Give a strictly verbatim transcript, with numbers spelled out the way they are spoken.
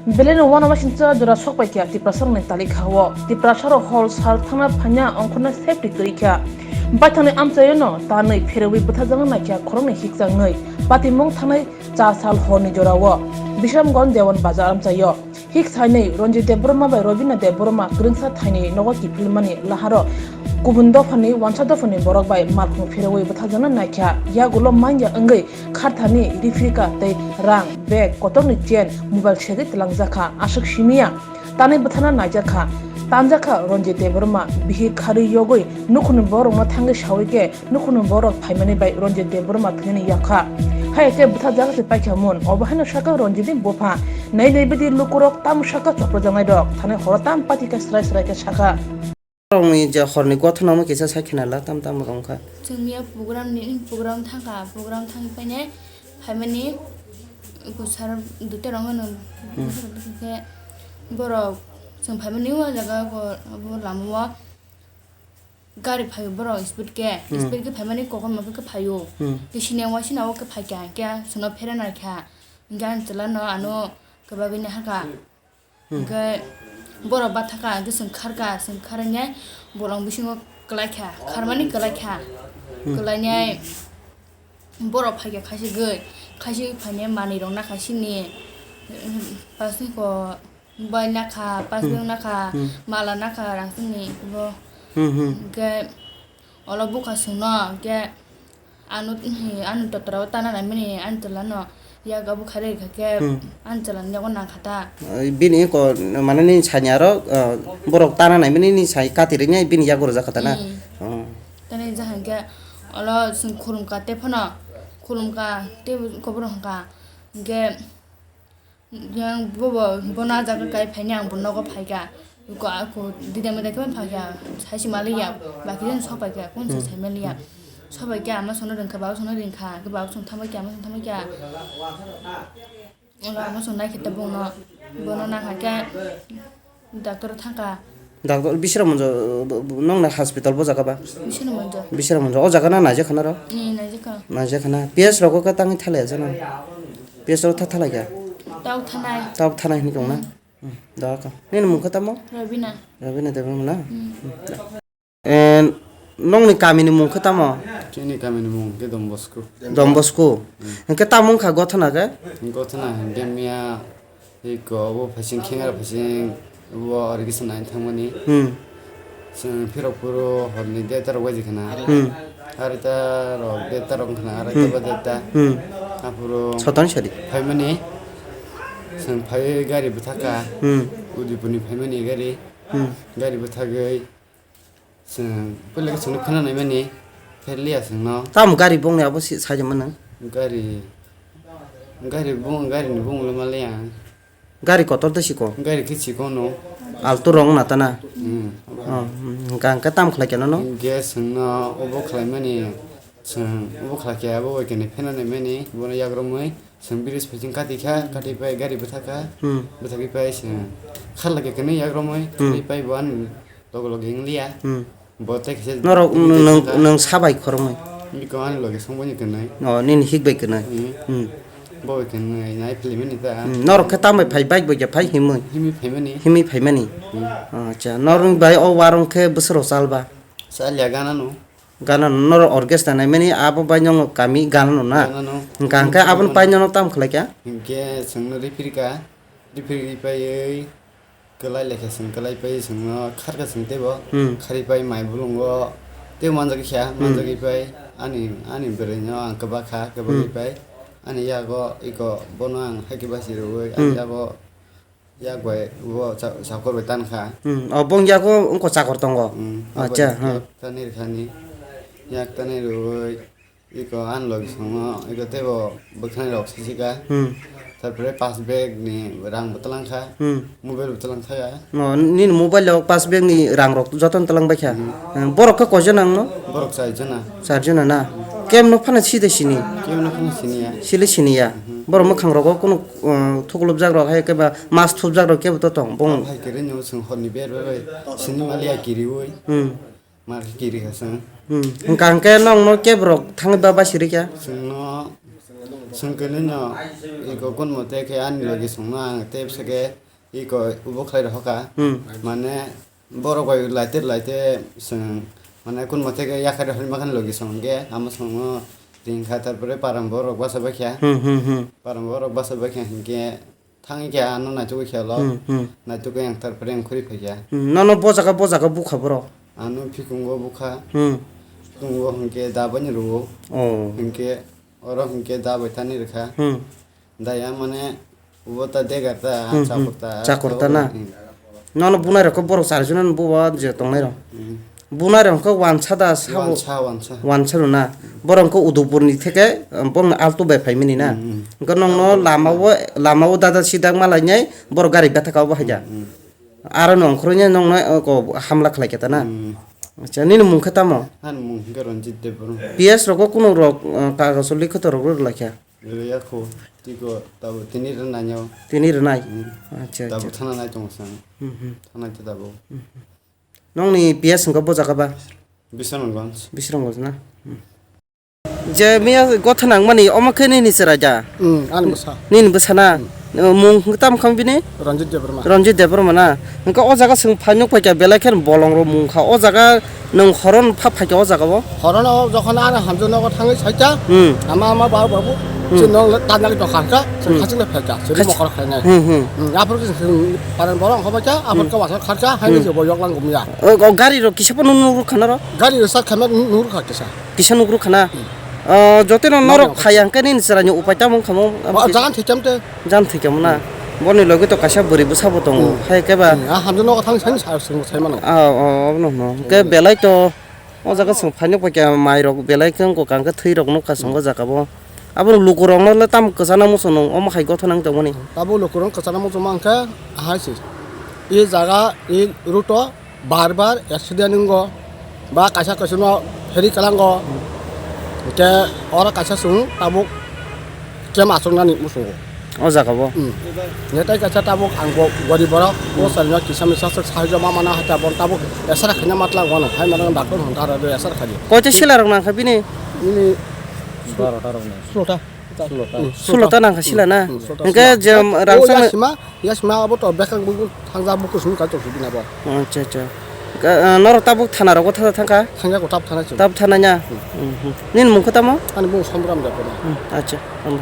Belai no uanama singcha jora sok pai kha Tiprasarokni talikha o. Tiprasarok hor sal thangna phaina ongkhorna safety kwrwi kha. Baithangni amchaio no tanwi pherwi bwthajakna naikha khoroknwi hikchangwi. Patimung thangnai cha sal horni jorao Bisramganj Dewan Bazar amchaio. Hik sainwi Ranjit Debbarma bai Robina Debbarma kwrwngsa thaini nogo kiphilmani laharo kubun dophani wansa dophani borok bai malkhung pherwi bwthajakna naikha. Yagulo manya wngwi kharthani rifrika tei rang, bag, kotorni chain, mobile segwi twlangjakha, aswk simiya tanwi bwthana naijakha. Tanjakha Ranjit Debbarma, bihik kharwi yogwi nukhungni borokno thangwi sawi khe nukhungni borok phaimani bai Ranjit Debbarma thwinani yakha. Hai khe bwthajak se paikha mun, obo haino sakha Ranjitni bupha. Nai nai bidi lukurok tamo sakha choprajaknairok, thani horo tam patikha srai srai khe sakha. Borokni je horni gothona omo kisa sai khena la tam tam rwng kha. Chwng miya program ni, program thangkha, program thangwi paine phaimani kusar duita rwng no Hmm. Khe borok chwng phaimani o jaga o, abo lama o gari phaio borok speed khe, Hmm. speed khe phaimani kokomma khe phaio. Hmm. Khe sini waisina o khe phaikha, khe chwngno pherena kha, hingkhe ani chwla no ano kwbagwi nahakha. Hmm. Hingke borok bathakha, hingke chwng kharkha, chwng kharwi nai bolong bisingo kwlaikha, kharmani kwlaikha. Hmm. Kwlainai borok phaikha khaisigwi, khaisigwi phainai manwirok nakha sini, pasniko bai nakha, pasbeng Hmm. nakha, Hmm. mala nakha, rang sini bo. Hmm, hmm. Hingke Olo bukha chwngno, hwnkhe ano, ano totra o tana naimani ani chwla no yak abo kharwi rwkha khe Hmm. ani chwla ni yago nangkha ta. Bini eko mane nini sani aro, ah, borok tana naimani nini sai kati rwknai bini yago rwjak kha ta na? Hmm. Oh. Tani jahai khe olo chwng khulumkha tei phano khulumkha tei kobor hwnkha hwnkhe Yang bobo, bono ah jaga kai phaini ang bo nogo phaikha. Ko, ko, dida meda khe phaikha, saisi maliya, bakhe jani sopaikha, kung sa Hmm. sai maliya. Sopaikha, ama sono ringkha, baba sono ringkha, khe baba sono thambaikha, ama sono thambaikha. Olo ama sono naikhe ta bono, bono nangkha khe, Doctor thangkha. Doctor Bisramganj, nongni hospital bo jaga ba? Bisramganj. Bisramganj. O jaga na naijak khana ro? Ni naijak kha. Naijak khana. P S rogo khe tangwi thalai jana. P S rok tha thalai kha. Tao thanai. Tao thanai hini kong na. Hmm. Hmm. Da ka. Nini mung khe tamo? Rabina. Rabina Debbarma na? Hmm. Hmm. En, nongni kamini mung khe tamo? Chini kamini mung khe Don Bosco. Don Bosco. Hmm. Hingke tamo wngkha gothona khe? Gothona hingke miya iko obo phaising khengaro phaising obo original nai thangmani. Hmm. Chwng phirok phuru horni deta rok waidi khana. Hmm. Arita rok deta rok khana, arita Hmm. ba deta. Hmm. Aphuru Sotani sari. Phaimani. Chwng phai gari bwthaka. Hmm. Udipurni phaimani gari. Hmm. Gari bwthagwi Chwng puila khe chwngno khwna naimani, pherliya chwngno. Tamo gari bongni abo si-, sajama nang? Gari, gari bung, gari ni bung lo maliya. Gari kotor de siko? Gari khe siko no. Alto rong na tana? Hmm. Oh, hmm, hingka, hingka tam khlai keno no? Hingke chwngno obo khlaimani, chwng obo khlai khe abo bai kene phena naimani, bono yagromwi chwng bridge phaising kati kha, kati pai gari bwthakha, Hmm. bwthagwi pai chwng kharlai khe kene yagromwi, Hmm. kati pai bo ani Logo logo hingliya. Hmm. Bo tei kisa Norok tini nwng, tei nwng sabai khoroknwi? Biko ani loge songbo ni kwnwi. Oh, nini hik bai kwnwi. Hmm. Hmm. Bo bai kwnwi, nai philmani ta. Hmm. Norok khe tambai phai bike bai khe phai himwi? Himwi phaimani. Himwi phaimani? Hmm. Acha, norok bai o warung khe bwswrok chalba? Chalya gana no. Gana no, norok orchestra naimani abo bai nongo kami gana no na? Gana no. Hingka hingke aboni pai nono tam khlai kha? Hingke chwngno ripirka, ripirwi paiwi. Kwlai lekha chwng kwlai pai chwngno kharkha chwng teibo Hmm. kharwi pai mai bolongo tei manjagwi kha Hmm. manjagwi pai ani ani bwrwino ang kwbakha kwbagwi Hmm. pai ani yago iko bono ang haikhe basi rwui ani Hmm. yago yak bai bo cha- chakor bai tankha. Hmm. Oh, bong yago wngkha chakor tongo? Hmm. Acha, hmm. Yak tanwi rwkhani yak tanwi rwui Iko ani logi songo, iko teibo bwkhanai rok sisika. Hmm. Tarpore pass bag ni rang bo twlangkha. Hmm. Mobile bo twlangkha ya. No, nini mobile o pass bag ni rang rok jotono twlang baikha. Hmm. Hmm, borok khe koijon ang no? Borok char jona. Char jona na? Kem no phano side sini? Kem no phano sini ya. Sile sini ya. Hmm. Borok mwkhang rogo kunu, uh, thuklubjak rok hai khe ba mas thupjak rok kebo to tong. Bong. Hai kere nyo song hor ni ber bai bai. Sini mali ya kiriwi. Hmm. Mar khe kiri kha chwng. Hmm. Hwnkha hwnkhe nokno keborok thangwi ba basi rikha? Chwngno, Sengkhe nini no iko kun mote khe ani logi songno ang tep sake iko ubo khlai rohor kha. Hmm. Mane borok bai laite laite seng mane kun mote khe yakhai rohor makhani logi song khe amo songno ring kha, tarpore param borok basa bai kha. Hmm, hmm, hmm. Param borok basa bai kha hinkhe thangwi khe ano naitugwi khe lo. Hmm, hmm. Naitugwi ang tarpore ang khuri phai kha. Hmm, nono bo jaga bo jaga bukha borok? Ano phikungo bukha. Hmm. Phikungo hinkhe da bai ni rwo. Oh. Hinkhe oro hinkhe da bai thani rwkha. Hmm. Daya mane ubo ta degar ta, hmm, hmm, chakur ta, chakur ta na? Hmm. Nono bunai rok khe borok char jona ni buba je tongnai rok. Hmm. Bunai rok khe wansa da sabo. Wansa, wansa. Wansa rw na. Borok khe Udupur ni theke, um, bong alto bai phai mani na. Hmm, hmm. Hwnkhe nong no lama o, lama o dada sidak ma lai nai, borok gari bethaka obo hai ja. Hmm, hmm. Aro nong khoroi nai nong no, uh, ko hamla khlai khe ta na. Hmm. Acha, nini mung khe tamo? Ani mung khe Ranjit Debbarma. P S rok o kuno rok, uh, kagos likhoto rok rw lai kha. Rwya kho, tiko tabo tini rwnai nyo. Tini rwnai? Hmm. Acha, tabo acha. Thana nai tongo sang. Hmm, hmm. Thana khe tabo. Hmm, hmm. Nongni P S hwnkha bo jaga ba? Bisramganj. Bisramganj na? Hmm. Je miya gotha nangmani omo khe nini chwrai da? Hmm, ani bwsa. Nini bwsa na? Hmm. Mung hwnkha tamo kha bini? Ranjit Debbarma. Ranjit Debbarma na? Hwnkhe o jaga chwng phai nuk paikha belai kheno bolong rok mung kha. O jaga nwng horon pha phaikha o jaga o? Horon o jokhon ani hamjak nogo thangwi saikha. Hmm. Ama ama babu babu. Hmm. Chwng nwng tanjak tongkha hwnkha. Chwng, hmm, hachingno phaikha. Chwng, khachi-, mokol khainai. Hmm, hmm. Hmm, aphuru khe chwng paran borok hokbaikha, aphuru, hmm, khe wasal kharkha, haino, hmm, chwng bo yoklang gumya. O, o gari rok kisa phano nuk rwkha norok? Gari rok sak khaima nuk rwkha kisa. Kisa nuk rwkha na? Hmm. O, jotono norok phaiya hwnkhe nini chwraini upai tamo wngkha mo? Abo kisa jagan thwicham te. Jan thwicham na? Hmm. Boni logi to kaisa bwrwi bwsa bo tongo. Hmm. Hai khe ba? Hmm, a hamjak nogo thang sani sa-, swng sai mano. O, o, obono hwno. Hwnkhe belai to o jaga chwng phaino paikha mai rok belai khe wngkha hwnkhe thwi rok nukha chwng o jaga bo. Abo luku rok no le tamo kwchana muchung nung omo hai gotha nang tongmani. Abo luku rok kwchana muchung ma hwnkhe ahai se. E jaga e route o bar bar accident wngo, ba kaisa kaisa no pheri kalango, hwnkhe oro kaisa chwng tabuk chem achuknani muchungo. O jaga bo? Hmm. Netai kaisa tabuk ang bo gorib borok, o, hmm, salino kisa misa swk sahajyo ma mana hai tabuk tabuk esara khaina matla wano hai mano doctor hwn kha aro esara khaidi. Koita sila rok nang kha bini? Bini barota rok nang. Sulota. Sulota. Hmm, sulota nang kha sila na? Hmm, sulota. Hwnkhe sila. Je o rangchak yasima, yasima abo to bekang bubu thangja buku sung ka to sibina bo. Acha, acha. Ka, ah, norok tabuk thana rogo thangja thangkha? Thangya ko tab thana chwng. Tab thana nya? Hmm. Hmm, hmm. Nini mung khe tamo? Ani mung Sombram Debbarma. Hmm, acha.